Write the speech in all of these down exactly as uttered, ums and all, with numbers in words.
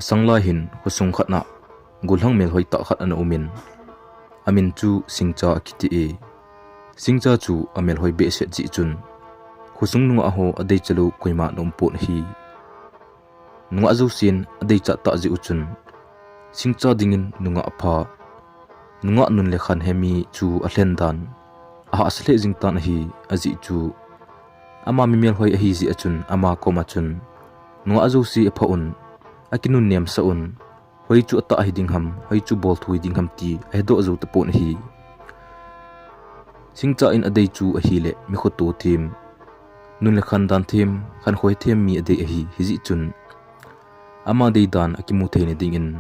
Asanglai hin khosung khat na gollhang melhoi tah khat ana umin, amin chu Singcha akiti e. Singcha chu amelhoi behseh jeh chun khosung nungah ho adei chalou koima ana um pon ahi. Nungah jousen adei chat tah jeh u chun Singcha dingin nungah apha, nungah nun le khan hemi chu alhen dan ahahsa lheh jing tan ahi. Ajeh chu ama mi melhoi ahi jeh a chun ama koma chun nungah jouse apha un, akinunnem sah un, hoi chu atah hiding ham, hoi chu bolthu hiding ham ti ahedoh jou tapon ahi. Singcha in adei chu ahile mi khoto them, nun le khan dan them, khankhoi them mi adei ahi. Hijeh chun ama dei dan akimu theina dingin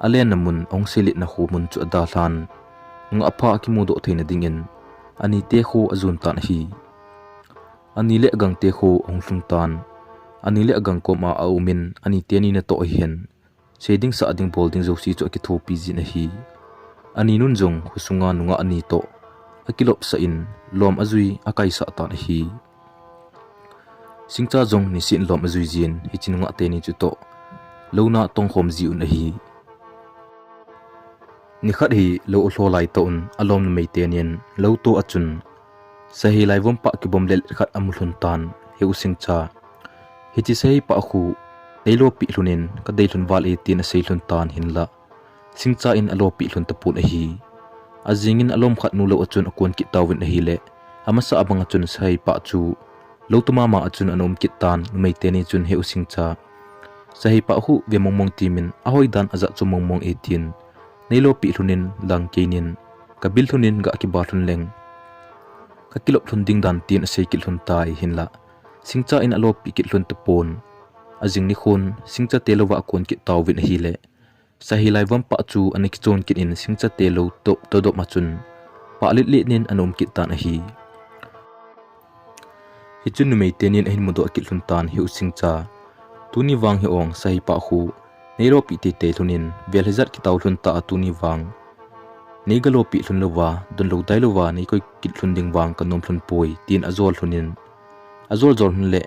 alenna mun, ahung seiletna kho mun chu adalhan, nungah apha akimudoh theina dingin anite kho ajon tan ahi. Ani le agangte kho ahung lhung tan, ani le agang koma aumin, aniteni natoh hihen sei ding sah ding bol ding jouse chu akithopi jin ahi. Aninun jong khosunga nungah ani toh akilopsah in lom ajui akaisah tan ahi. Singcha jong niseh in lom ajui jin, hiche nungah teni chutoh louna atongkhom jiuvin ahi. Nikhat hi lou alho laitah un alom numei tenin lou to a chun sahei laivompa kibom lel khat amu lhon tan, Heu Singcha, hiche sahei pah khu neilopeh lhonin kadei lhon val e, tin asei lhon tan, hinlah Singcha in alopeh lhon tapon ahi. Ajingin alom khat nu lou a chun akon kit tauvin ahile, amasa abang a chun sahei pah chu lou to mama a chun ana um kit tan, numei teni chun, Heu Singcha, sahei pah khu ve mongmong temin, ahoi dan ajat chu mongmong e, tin neilopeh lhonin lang keinin kabil lhonin ga kiba lhon leng kakilop lhon ding dan, tin asei kit lhon tai, hinlah Singcha in alopeh kit lhon tapon. Ajing nikhon Singcha te louva akon kit tauvin ahile, sahei laivompa chu ana kichon kit in Singcha te lou to, todop a chun pah letlet nin ana um kit tan ahi. Hichun numei tenin ahin mudoh kit lhon tan, Heu Singcha, tuni vang hi ong sahei pah khu neilopeh teitei lhonin, vel hijat kitao lhon ta a, tuni vang neiga lopeh lhon louva, donlou dailouva neikoi kit lhon ding vang kanom lhon poi, tin ajol lhonin, ajol jol lhon le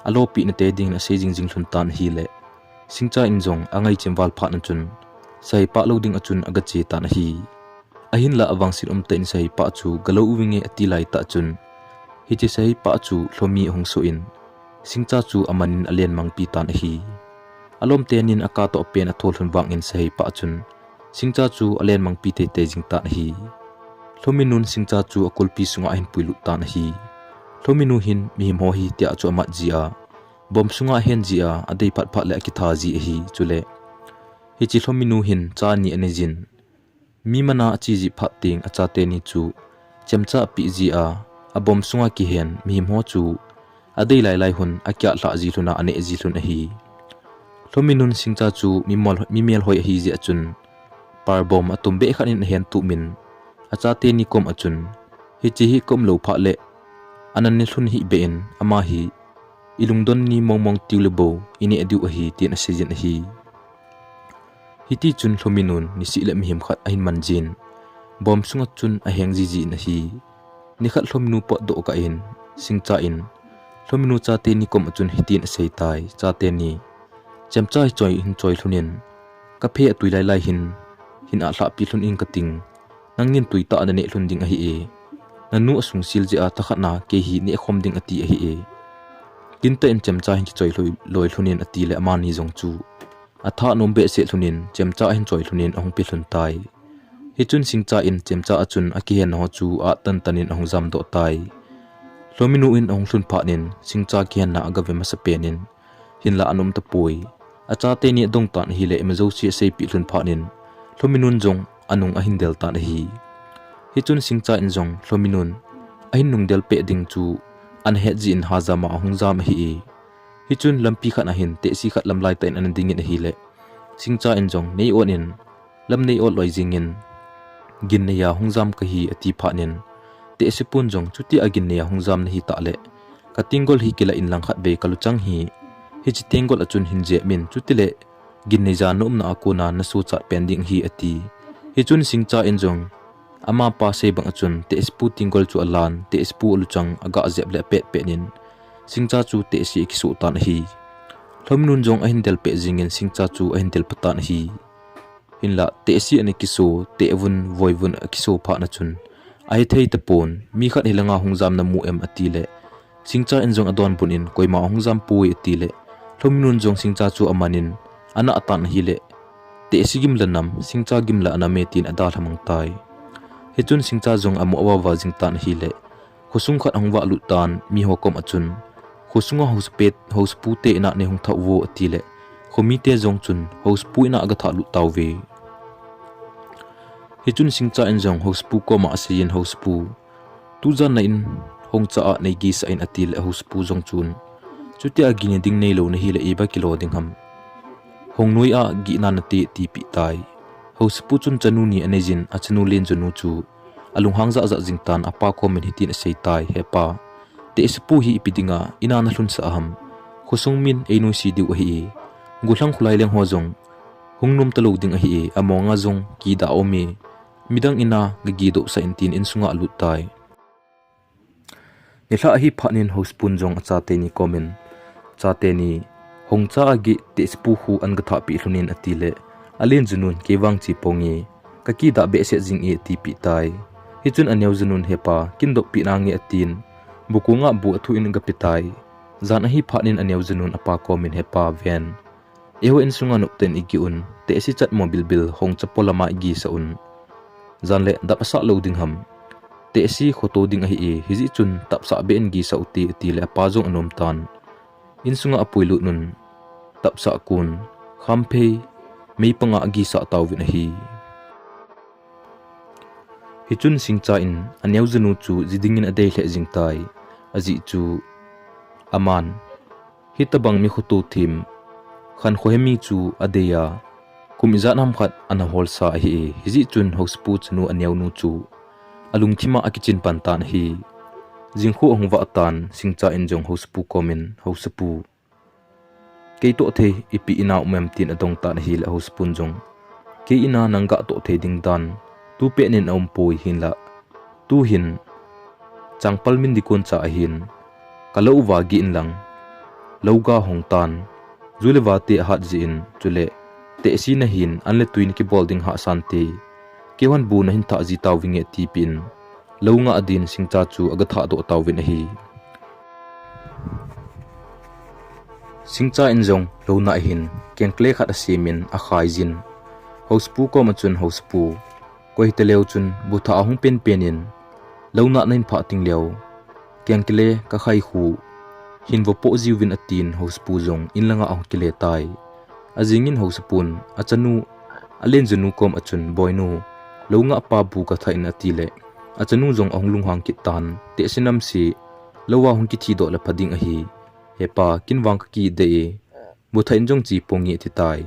alopeh nate dingin asei jingjing lhon tan ahile, Singcha in jong angaichem val phat na chun sahei pah lou ding a chun agache tan ahi. Ahinlah avangset umtah in sahei pah chu galou uvinge ati laitah chun, hiche sahei pah chu lhomi ahung soh in, Singcha chu amanin alen mangpi tan ahi. Alom tenin akatoh pen atho lhon vangin sahei pah chun Singcha chu alen mangpi teitei jing tan ahi. Lhominun Singcha chu akulpi sunga ahin puilut tan ahi. Lhominu hin mihem ho hi tia chu amat jia, bom sunga ahen jia, adei phatphat le akitha ji ahi. Chule hiche lhominu hin cha ni anei jin, mi mana ache ji phat teng achateni chu chemcha apeh jia, abom sunga kihen mihem ho chu adei lailai hun akiahlhah ji lhona aneh ji lhon ahi. Lhominun Singcha chu mimol, mimelhoi ahi jeh a chun par bom atumbeh khat in ahen tumin, achateni kom a chun, hiche hi kaum lou phat le ana ne lhon hih beh in, ama hi ilungdon ni mongmong tiu le bou ineh diu ahi, tin aseijin ahi. Hitichun lhominun niseh le mihem khat ahin man jin, bom sunga chun aheng jiji in ahi. Nikhat lhominu potdoh kah in, Singcha in lhominu chateni kom a chun hitin aseitai, Chateni, chemcha hichoi hin choi lhonin, kaphe atui lailai hin, hin ahlahpi lhon ing kating, nangin tuitah a naneh lhon ding ahi e. Nanu asungsil jeh a thakhat na kei hi nehkhom ding ati ahi e. Dintah in chemcha hin kichoi lhoi, loi lhonin, atile amani jong chu atha nom behseh lhonin chemcha ahin choi lhonin ahung pe lhon tai. Hichun Singcha in chemcha a chun akihenna ho chu atantan in ahung jamdoh tai. Lhominu in ahung lhun phatnin Singcha kihenna agave masapen in, hinlah ana um tapoi. Achateni adongtan ahile ima jouse aseipeh lhon phatnin lhominun jong anung ahin deltan ahi. Hichun Singcha in jong lhominun ahin nungdel peh ding chu ana het jin hajama ahung jam ahi e. Hichun lampi khat ahin tehse khat lamlai tah in ana dingin ahile, Singcha in jong nei-ot in, lam nei-ot loi jingin, ginneiya hung jam kahi ati phatnin, tehsepun jong chutia ginneiya hung jam nahi tahleh, katenggol hi kilah in langkhat vei kaluchang hi hiche tenggol a chun hin jepmin, chutile ginneiya naumna a kona nasochat pen ding ahi ati. Hichun Singcha in jong amapa sei bang a chun tehsepu tenggol chu alan, tehsepu aluchang agah jep le apetpet in, Singcha chu tehse akisoh tan ahi. Lhominun jong ahin del peh jingin Singcha chu ahin del patan ahi. Hinlah, tehse ana kiso, tehvun, voivun akiso phat na chun, ahithei tapon, mi khat hilanga hung jam namu em, ati le, Singcha in jong adonbut in, koima hung jam poi, ati le, Lhominun jong Singcha chu amanin, ana atan ahile, tehse gim la nam, Singcha gim la anam e, tin adalhamang tai. Hichun Singcha jong amu avava jing tan ahile, khosung khat ahung valut tan, miho kom a chun, khosunga housepu te, housepu te ina nei hung thah uvo, ati le, khomite jong chun, housepu ina aga thah lut tauve. Hichun Singcha in jong housepu koma aseiyin, housepu, tujan na in Hongcha a nei gisah in, ati le, housepu jong chun, chutia gina ding neilou nahi le iba kilo ding ham. Hongnoi a gihna nate, tipeh tai. Housepu chun chanu ni aneiyin, achanu lenjonu chu alunghang jahjah jing tan, apa komin hitin asei tai, He pa, tehsepu hi ipi dinga ina nalhunsah ham. Khosung min einoise diu ahi e. Gollhang kholai leng ho jong hung nom talou ding ahi e, amonga jong kida aume. Midang ina gagidohsah in, tin insunga alut tai. Nilhah ahi phat in housepun jong achate ni komin, Chate ni, Hongcha a gih tehsepu khu an gathah peh lhon in, ati le, alenjonun, Kei vang che ponge, kakidah behseh jing e, tipeh tai. Hichun aneojonun, He pa, kin dohpeh nange, atin, bukonga bu athuh in agape tai. Jan ahi phat in aneojonun apa komin, He pa, ven, eiho insunga nopten igih un, tehse chatmo bilbil Hongcha polama igisah un. Jan le dap asah lou ding ham. Tehse khoto ding ahi e, hijeh chun tapsah beh in gisah ute, ati le apa jong anom tan. Insunga apuilut nun, tapsah kon, khamphei, meipanga agisah tauvin ahi. Hichun Singcha in aneojonu chu ji dingin adei lheh jing tai. Ajeh chu, aman, hitobang mi khoto them, khankho hemi chu adei a, kum ijat ham khat ana holsa ahi e, hijeh chun housepu chanu aneonu chu alungthima akichin pan tan ahi. Jingkho ahung vah tan, Singcha in jong housepu komin, Housepu, kei toh thei ipi ina um em, tin adong tan ahile, housepun jong, Kei ina nang gah toh thei ding dan tupet in aumpoi, hinlah, tuhin, changpal min dikon cha ahin, kalou uva gih inlang, lou ga hong tan, ju le va te ahat jeh in, chule, tehse nahin, an le tui nakibol ding hahsante, keiho bu nahin thah ji tauvinge, tipeh in, lou ngah din Singcha chu agathah doh tauvin ahi. Singcha in jong lou nah ahin, kengkale khat asemin akhaiyin, housepu koma chun, Housepu, koi hita leu chun bu thah ahung penpen in, lou nah nahin phah ting leu, kengkale kakhai khu hin vo poh jiuvin, atin, housepu jong in langa ahung kile tai. Ajingin housepun achanu, alenjonu koma chun, Boinu, lou ngah pa bu kathah in, ati le, achanu jong ahung lunghang kit tan, Tehse namse, lou a hung kithi doh le pha ding ahi. He pa, kin vang kakidei e, bu thah in jong che ponge, ati tai.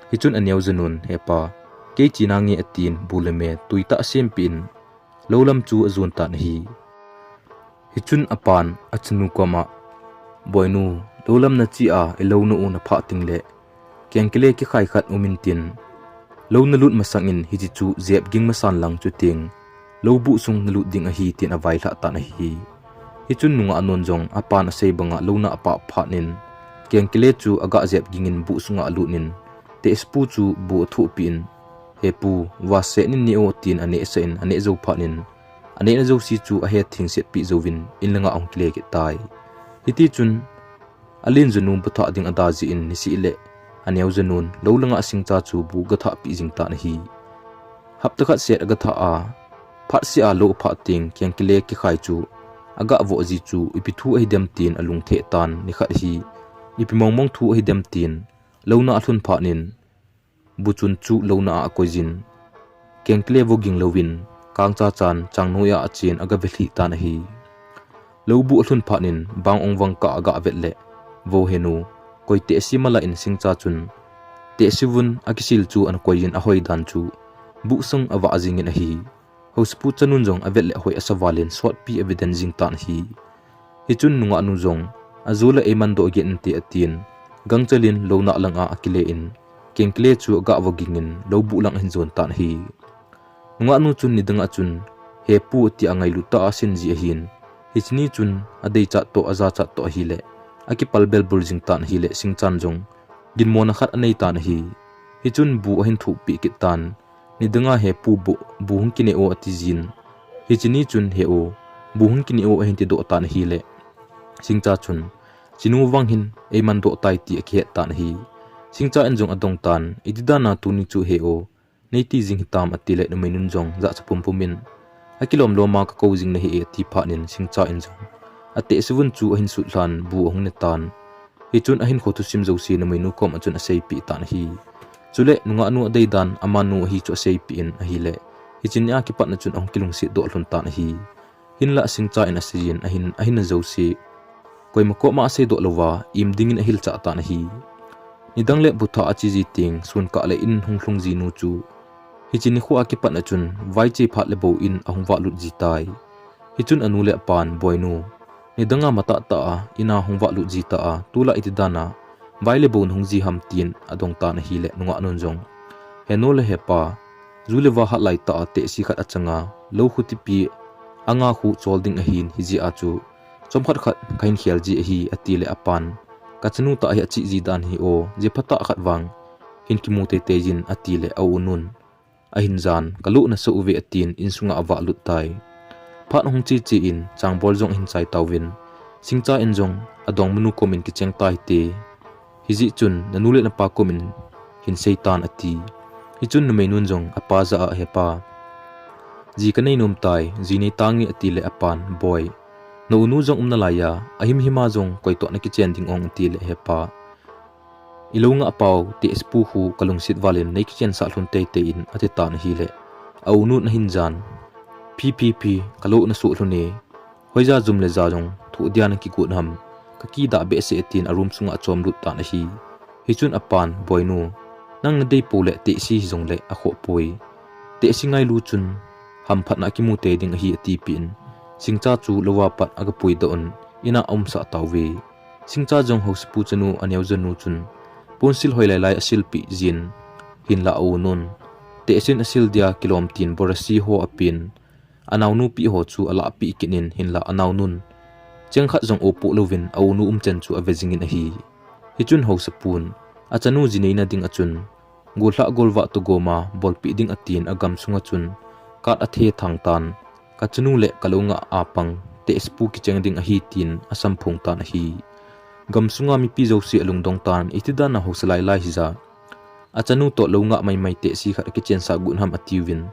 Hichun aneojonun, He pa, kei che nange, atin, bu le me tuitah asempeh in, lou lam chu ajon tan ahi. Hichun apan achanu koma, Boinu, lou lam nache a, ilou na u naphah ting le, kengkale kikhai khat um intin, lou nalut masangin hiche chu jep ging masan lang, chuteng lou buh sung nalut ding ahi, tin availhah tan ahi. Hichun nungah nun jong apan asei banga lou nah apah phat in, kengkale chu agah jep gingin buh sunga alut in, tehsepu chu bu athohpeh in, He pu, vasen in neh o, tin anehsah in, aneh jou phat in, anehna jouse chu ahet thengsetpeh jouvin, in langa ahung kile kit tai. Hitichun, alenjonu bu thah ding ada jeh in, niseh le aneojonun lou langa Singcha chu bu agathahpeh jing tan ahi. Hapta khat set agathah a, phatseh a lou aphah teng, kengkale kikhai chu agah voh ji chu ipi thu ahidem, tin alungtheh tan, nikhat hi ipi mongmong thu ahidem, tin lou nah alhun phat in, bu chun chu lou nah a akoiyin, kengkale vo ging louvin, kangcha chan changnoi a achen agavelhih tan ahi. Lou buh alhun phat in, bang ong vang kah agah vet le, Vo henu, koi tehse mala in Singcha chun tehse vun akisil chu ana koiyin, ahoi dan chu buh sung avah jingin ahi. Housepu chanun jong avet le ahoi asa valin sotpi avedem jing tan ahi. Hichun nungah nu jong, ajo le eimandoh geh inte, atin, gangchel in lou nah langa akile in, kengkale chu agah vo gingin lou buh lang ahin jon tan ahi. Nungah nu chun nidang a chun, He pu, tia angailut tah a asin ji ahin, hiche ni chun adeichat toh, ajachat toh ahile, akipal belbul jing tan ahile Singchan jong ginmona khat anei tan ahi. Hichun bu ahin thuh peh kit tan, nidanga he pu bu, bu hung kine o ati jin. Hiche ni chun he o, bu hung kine o ahin tidoh tan ahile Singcha chun, chinu vang hin eiman doh tai ti akihet tan ahi. Singcha in jong adong tan, iti dana tuni chu he o, nei ti jing hitam atile numeinun jong jahcha pumpum in, akilom loma kakou jing nahi e ati phat in Singcha in jong ateh sivun chu ahin sut lhan bu ahung ne tan. Hichun ahinkho thusim jouse numeinu kom a chun aseipeh tan ahi. Chule nungah nu adei dan amanu ahi chu aseipeh in ahile, hiche nia kipatna chun ahung kilungset doh lhon tan ahi. Hinlah Singcha in aseiyin ahin, ahin a jouse koima koma aseidoh louva im dingin ahilchah tan ahi. Nidang le bu thah ache ji teng sunkah le in hung lhung ji nu chu hiche nikho a kipatna chun vaiche phat le bou in ahung vahlut ji tai. Hichun anu le apan, Boinu, nidanga matah tah a ina hung vahlut ji ta a, tulai iti dana vai le bou nahung ji ham tin adong tan ahile nungah nun jong, Henu le hepa, ju le va hat lai tah a tehse khat achanga, lou khutipi anga khu chol ding ahin, hijeh a chu chomkhat khat kahin khel ji ahi atile apan, Kachanu tah hi ache ji dan hi o, jeh phatah khat vang hin kimu teitei jin atile a-u nun, ahin jan, Kaloh nasoh uve atin insunga avahlut tai. Phat ahung che che in changbol jong ahin chai tauvin, Singcha in jong adongmanu komin kicheng tahite, hijeh chun nanu le napa komin hin sei tan ati. Hichun numeinun jong apa jah a, Hepa, ji kanei nom tai, ji nei tange atile apan, Boi, na-u nu jong um nalai a, ahimhima jong koi toh nakichen ding ong atile, Hepa, ilou ngah pau tehsepu khu kalungset val in nei kichensah lhon teitei in ati tan ahile, a-u nun ahin jan, Phi, phi, phi, kaloh nasoh lhon e, hoija jum le ja jong thoh dia nakigot ham, kakidah behseh e tin a room sunga achomlut tan ahi. Hichun apan, Boinu, nang nadei poule tehse hijongle akhoh poi. Tehse ngailu chun hamphatna akimu tei ding ahi atipeh in, Singcha chu louva pat agapui doh un, ina aumsah tauve. Singcha jong haosapu chanu aneo jonu chun ponsil hoi lailai asilpeh jin, hinlah a-u nun tehsen asil dia kilom tin borasi ho apen, anaonupi ho chu alahpeh kit in, hinlah anaonun cheng khat jong opoh louvin a-unu umchen chu ave jingin ahi. Hichun haosapun achanu ji neina ding a chun, gollhah golvah toh goma bolpeh ding atin agamsunga chun card athe thang tan, Kachanu le kalou ngah a pang tehsepu kicheng ding ahi tin asamphong tan ahi. Gamsunga mipi jouse alungdong tan, iti dana haosa lailai hija achanu toh lou ngah maimai tehse khat akichensah got ham atiuvin,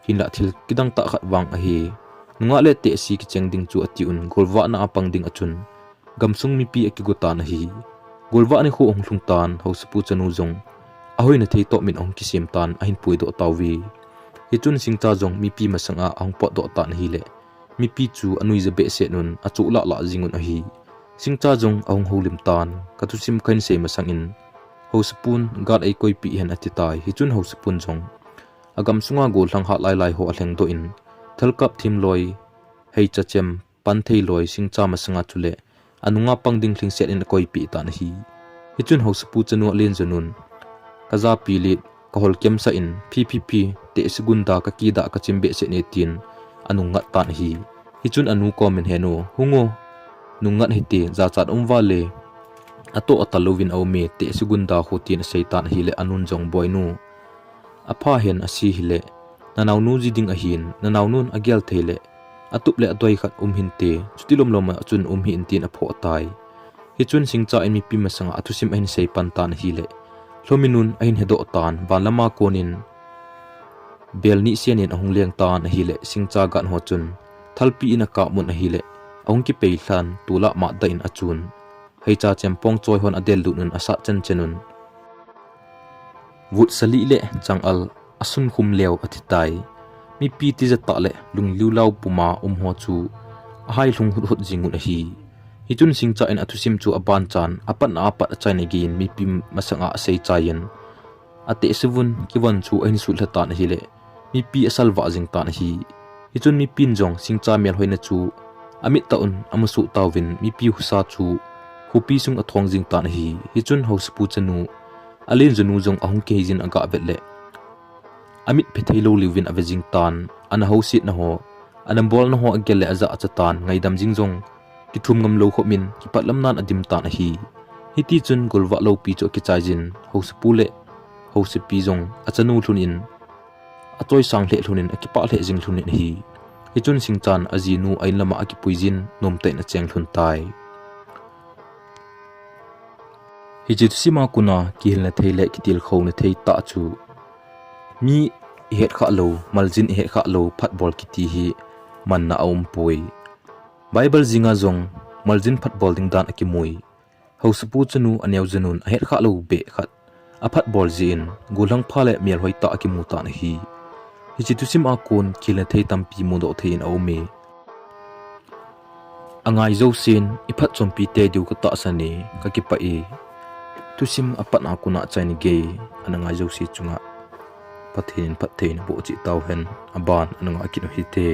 hinlah thil kidang tah khat vang ahi. Nungah le tehse kicheng ding chu atiun, golvahna a pang ding a chun gamsung mipi akigo tan ahi. Golvah nikho ahung lhung tan, haosapu chanu jong ahoina thei toh min ahung kisem tan ahin puidoh tauve. Hichun Singcha jong mipi masanga ahung potdoh tan ahile, mipi chu anuija behseh un achoh lahlah jingun ahi. Singcha jong ahung houlim tan, kathusim kahin sei masangin haosapun guard eikoipeh hen atitai. Hichun haosapun jong agamsunga gollhang hat lailai ho alhengdoh in, thalkap thim loi, heicha chem, panthei loi Singcha masanga chule anunga pang ding lhingset in akoipeh tan ahi. Hichun haosapu chanu alen jonun, kajapi lit, kaholkemsah in, phi, phi, phi, tehse gunda kakidah kachim behseh e tin anungngat tan ahi. Hichun anu komin, Henu, hung o, nungngat hite, jachat um vale, atoh atal louvin aume, tehse gunda khu tin asei tan ahile anun jong, Boinu, apha hen ase hile, nanaonu ji ding ahin, nanaonun agel theile atup le adoi khat um hinte, chuti lomlom a chun um hih in tin aphoh tai. Hichun Singcha in mipi masanga athusim ahin sei pan tan ahile, lhominun ahin hedoh tan, van lama konin bel nisen in ahung leng tan ahile, Singcha guard ho chun thalpi in akap un ahile, ahung kipei lhan, tulai matdah in achun, heicha chempong choi hon adellut un asat chenchen un, vutsa lih le changal asunkhum leu athitai. Mipi tijat tah le lungliu lau puma um ho chu ahailhung huthut jingun ahi. Hichun Singcha in athusim chu abanchan, apatna apat achaina geiyin mipi masanga aseichaiyin, atehsevun kivon chu ahin sutlha tan ahile, mipi asalvah jing tan ahi. Hichun mipin jong Singcha melhoina chu amit tah un amusoh tauvin, mipi husa chu khopi sung athong jing tan ahi. Hichun haosapu chanu, alen jonu jong ahung kiheiyin agah vet le, amit phe thei lou liuvin ave jing tan, ana housetna ho, ana bolna ho agel le ajahcha tan, ngaidam jing jong kithum ngam lou khop in kipatlam nan adim tan ahi. Hiti chun golvah loupi chu akichai jin, housapu le housapi jong achanu lhun in, achoisang lheh lhun in, akipah lheh jing lhun in ahi. Hichun Singchan ajinu a-in lama akipui jin, nomtah in acheng lhun tai. Hiche thusim a kona kihilna thei le kitilkhouna thei tah chu, mi ihet khah lou, maljin ihet khah lou phatbol kiti hi manna aumpoi. Bible jinga jong maljin phatbol ding dan akimui. Housapu chanu aneo janun ahet khah lou beh khat aphatbol jeh in, gollhang pha le melhoi tah akimu tan ahi. Hiche thusim a kon kihilna thei tampi mudoh thei in aume. Angai jousen iphatchompi tei diu katahsan e, kakipah e. Thusim apatna kona chaina gei ana ngai jouse chunga Pathen in phatthei naboh cheh tauhen, aban ana ngah kit u hite.